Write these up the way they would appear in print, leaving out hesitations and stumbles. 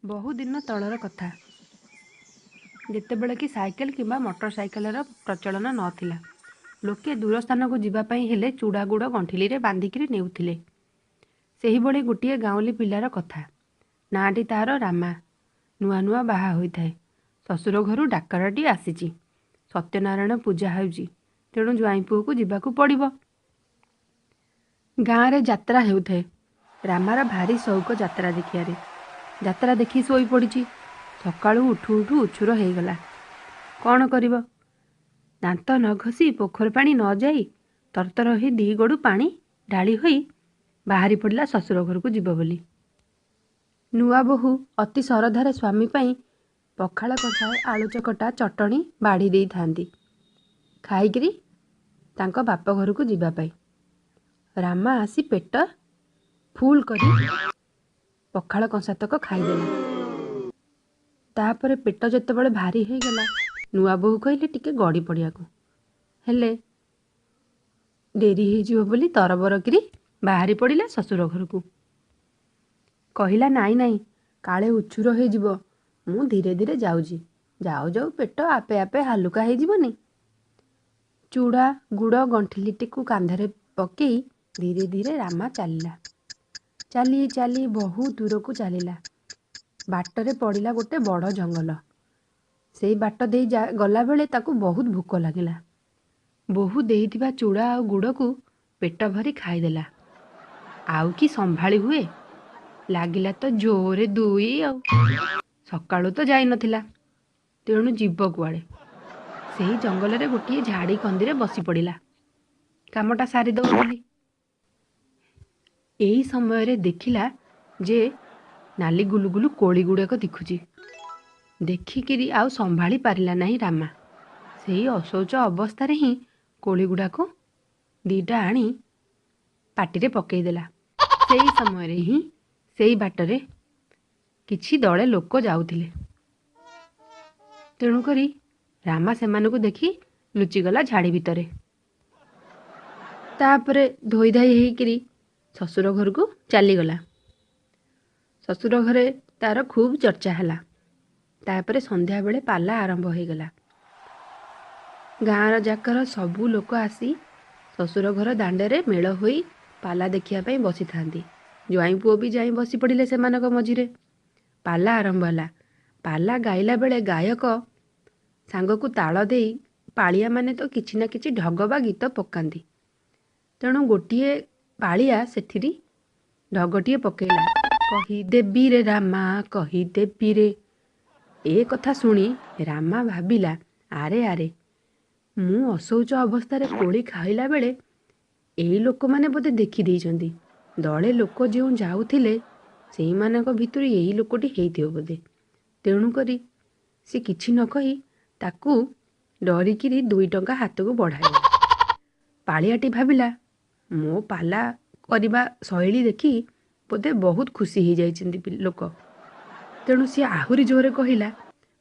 ବହୁଦିନ ତଳର କଥା, ଯେତେବେଳେ କି ସାଇକେଲ କିମ୍ବା ମଟର ସାଇକେଲର ପ୍ରଚଳନ ନଥିଲା। ଲୋକେ ଦୂର ସ୍ଥାନକୁ ଯିବା ପାଇଁ ହେଲେ ଚୁଡ଼ା ଗୁଡ଼ ଗଣ୍ଠିଲିରେ ବାନ୍ଧିକିରି ନେଉଥିଲେ। ସେହିଭଳି ଗୋଟିଏ ଗାଉଁଲି ପିଲାର କଥା। ନାଁଟି ତାର ରାମା। ନୂଆ ନୂଆ ବାହା ହୋଇଥାଏ। ଶ୍ୱଶୁର ଘରୁ ଡାକରାଟି ଆସିଛି, ସତ୍ୟନାରାୟଣ ପୂଜା ହେଉଛି, ତେଣୁ ଜ୍ୱାଇଁ ପୁଅକୁ ଯିବାକୁ ପଡ଼ିବ। ଗାଁରେ ଯାତ୍ରା ହେଉଥାଏ। ରାମାର ଭାରି ସଉକ ଯାତ୍ରା ଦେଖିବାରେ। ଯାତ୍ରା ଦେଖି ଶୋଇପଡ଼ିଛି। ସକାଳୁ ଉଠୁ ଉଠୁ ଉଛୁର ହେଇଗଲା। କ'ଣ କରିବ? ଦାନ୍ତ ନ ଘଷି ପୋଖରୀ ପାଣି ନ ଯାଇ ତରତର ହୋଇ ଦି ଗଡ଼ୁ ପାଣି ଢାଳି ହୋଇ ବାହାରି ପଡ଼ିଲା ଶ୍ୱଶୁର ଘରକୁ ଯିବ ବୋଲି। ନୂଆ ବୋହୂ ଅତି ଶରଧାରେ ସ୍ୱାମୀ ପାଇଁ ପଖାଳ କଂସାଏ, ଆଳୁ ଚକଟା, ଚଟଣି ବାଢ଼ି ଦେଇଥାନ୍ତି ଖାଇକିରି ତାଙ୍କ ବାପ ଘରକୁ ଯିବା ପାଇଁ। ରାମା ଆସି ପେଟ ଫୁଲ୍ କରି ପଖାଳ କଂସାତକ ଖାଇଦେଲା। ତାପରେ ପେଟ ଯେତେବେଳେ ଭାରି ହେଇଗଲା, ନୂଆ ବୋହୂ କହିଲେ ଟିକେ ଗଡ଼ି ପଡ଼ିବାକୁ। ହେଲେ ଡେରି ହେଇଯିବ ବୋଲି ତରବର କିରି ବାହାରି ପଡ଼ିଲା ଶ୍ୱଶୁର ଘରକୁ। କହିଲା, ନାଇଁ ନାଇଁ, କାଳେ ଉଛୁର ହେଇଯିବ, ମୁଁ ଧୀରେ ଧୀରେ ଯାଉଛି, ଯାଉ ଯାଉ ପେଟ ଆପେ ଆପେ ହାଲୁକା ହେଇଯିବନି। ଚୁଡ଼ା ଗୁଡ଼ ଗଣ୍ଠିଲିଟିକୁ କାନ୍ଧରେ ପକେଇ ଧୀରେ ଧୀରେ ରାମା ଚାଲିଲା। ଚାଲି ଚାଲି ବହୁ ଦୂରକୁ ଚାଲିଲା। ବାଟରେ ପଡ଼ିଲା ଗୋଟେ ବଡ଼ ଜଙ୍ଗଲ। ସେଇ ବାଟ ଦେଇ ଗଲାବେଳେ ତାକୁ ବହୁତ ଭୋକ ଲାଗିଲା। ବୋହୂ ଦେଇଥିବା ଚୁଡ଼ା ଆଉ ଗୁଡ଼କୁ ପେଟ ଭରି ଖାଇଦେଲା। ଆଉ କି ସମ୍ଭାଳି ହୁଏ? ଲାଗିଲା ତ ଜୋରେ ଦୁଇ ଆଉ। ସକାଳୁ ତ ଯାଇନଥିଲା, ତେଣୁ ଯିବ କୁଆଡ଼େ? ସେହି ଜଙ୍ଗଲରେ ଗୋଟିଏ ଝାଡ଼ି କନ୍ଦିରେ ବସି ପଡ଼ିଲା କାମଟା ସାରିଦେବ ବୋଲି। ଏଇ ସମୟରେ ଦେଖିଲା ଯେ ନାଲି ଗୁଲୁଗୁଲୁ କୋଳି ଗୁଡ଼ାକ ଦିଖୁଛି। ଦେଖିକିରି ଆଉ ସମ୍ଭାଳି ପାରିଲା ନାହିଁ ରାମା। ସେଇ ଅଶୌଚ ଅବସ୍ଥାରେ ହିଁ କୋଳି ଗୁଡ଼ାକୁ ଦିଟା ଆଣି ପାଟିରେ ପକେଇଦେଲା। ସେଇ ସମୟରେ ହିଁ ସେଇ ବାଟରେ କିଛି ଦଳେ ଲୋକ ଯାଉଥିଲେ। ତେଣୁକରି ରାମା ସେମାନଙ୍କୁ ଦେଖି ଲୁଚିଗଲା ଝାଡ଼ି ଭିତରେ। ତାପରେ ଧୋଇଧାଇ ହେଇକିରି ଶ୍ୱଶୁର ଘରକୁ ଚାଲିଗଲା। ଶ୍ୱଶୁର ଘରେ ତାର ଖୁବ୍ ଚର୍ଚ୍ଚା ହେଲା। ତାପରେ ସନ୍ଧ୍ୟାବେଳେ ପାଲା ଆରମ୍ଭ ହେଇଗଲା। ଗାଁର ଯାକର ସବୁ ଲୋକ ଆସି ଶ୍ୱଶୁର ଘର ଦାଣ୍ଡରେ ମେଳ ହୋଇ ପାଲା ଦେଖିବା ପାଇଁ ବସିଥାନ୍ତି। ଜ୍ୱାଇଁ ପୁଅ ବି ଯାଇ ବସି ପଡ଼ିଲେ ସେମାନଙ୍କ ମଝିରେ। ପାଲା ଆରମ୍ଭ ହେଲା। ପାଲା ଗାଇଲା ବେଳେ ଗାୟକ ସାଙ୍ଗକୁ ତାଳ ଦେଇ ପାଳିଆମାନେ ତ କିଛି ନା କିଛି ଢଗ ବା ଗୀତ ପକାନ୍ତି। ତେଣୁ ଗୋଟିଏ ପାଳିଆ ସେଥିରେ ଢଗଟିଏ ପକେଇଲା, କହିଦେବିରେ ରାମା କହିଦେବିରେ। ଏ କଥା ଶୁଣି ରାମା ଭାବିଲା, ଆରେ ଆରେ, ମୁଁ ଅଶୌଚ ଅବସ୍ଥାରେ କୋଳି ଖାଇଲା ବେଳେ ଏଇ ଲୋକମାନେ ବୋଧେ ଦେଖିଦେଇଛନ୍ତି। ଦଳେ ଲୋକ ଯେଉଁ ଯାଉଥିଲେ ସେଇମାନଙ୍କ ଭିତରୁ ଏଇ ଲୋକଟି ହେଇଥିବ ବୋଧେ। ତେଣୁକରି ସେ କିଛି ନ କହି ତାକୁ ଡରିକିରି 2 ଟଙ୍କା ହାତକୁ ବଢ଼ାଇଲା। ପାଳିଆଟି ଭାବିଲା, ମୋ ପାଲା କରିବା ଶୈଳୀ ଦେଖି ବୋଧେ ବହୁତ ଖୁସି ହେଇଯାଇଛନ୍ତି ଲୋକ। ତେଣୁ ସିଏ ଆହୁରି ଜୋରରେ କହିଲା,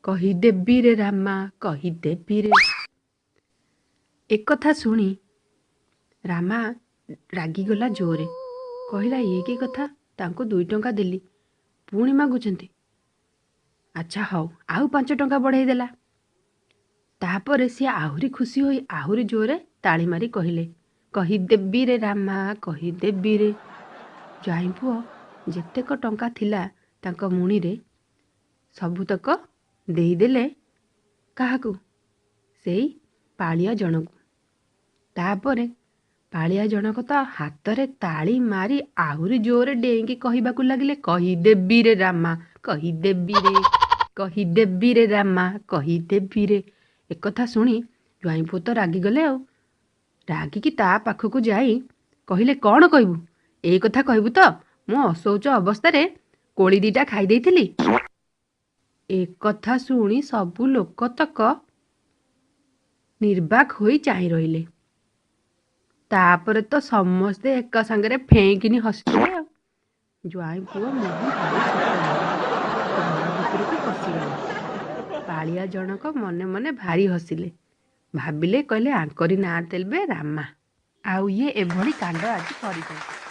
କହିଦେବିରେ ରାମା କହିଦେବିରେ। ଏକଥା ଶୁଣି ରାମା ରାଗିଗଲା ଜୋରେ। କହିଲା, ଇଏ କି କଥା, ତାଙ୍କୁ 2 ଟଙ୍କା ଦେଲି, ପୁଣି ମାଗୁଛନ୍ତି। ଆଚ୍ଛା ହଉ, ଆଉ 5 ଟଙ୍କା ବଢ଼େଇ ଦେଲା। ତାପରେ ସିଏ ଆହୁରି ଖୁସି ହୋଇ ଆହୁରି ଜୋରେ ତାଳି ମାରି କହିଲେ, କହିଦେବିରେ ରାମା କହିଦେବିରେ। ଜ୍ୱାଇଁ ପୁଅ ଯେତେକ ଟଙ୍କା ଥିଲା ତାଙ୍କ ମୁଣିରେ ସବୁତକ ଦେଇଦେଲେ। କାହାକୁ? ସେଇ ପାଳିଆ ଜଣକୁ। ତାପରେ ପାଳିଆ ଜଣକ ତ ହାତରେ ତାଳି ମାରି ଆହୁରି ଜୋରେ ଡେଇଁକି କହିବାକୁ ଲାଗିଲେ, କହିଦେବିରେ ରାମା କହିଦେବିରେ, କହିଦେବିରେ ରାମା କହିଦେବିରେ। ଏକଥା ଶୁଣି ଜ୍ୱାଇଁ ପୁଅ ତ ରାଗିଗଲେ ଆଉ। ରାଗିକି ତା ପାଖକୁ ଯାଇ କହିଲେ, କ'ଣ କହିବୁ? ଏଇ କଥା କହିବୁ ତ ମୁଁ ଅଶୌଚ ଅବସ୍ଥାରେ କୋଳି ଦିଟା ଖାଇ ଦେଇଥିଲି? ଏକଥା ଶୁଣି ସବୁ ଲୋକତକ ନିର୍ବାକ ହୋଇ ଚାହିଁ ରହିଲେ। ତାପରେ ତ ସମସ୍ତେ ଏକା ସାଙ୍ଗରେ ଫେଁକିନି ହସିଥିଲେ ଆଉ। ଜ୍ୱାଇଁ ପୁଅ ମୁହଁ ଭାରି ଛୋଟ ହେଲା, ଘର ଭିତରକୁ ପଶିଗଲା। ପାଳିଆ ଜଣକ ମନେ ମନେ ଭାରି ହସିଲେ। ଭାବିଲେ, କହିଲେ ଆଙ୍କରି ନାଁ ଦେବେ ରାମା, ଆଉ ଇଏ ଏଭଳି କାଣ୍ଡ ଆଜି କରିଛନ୍ତି।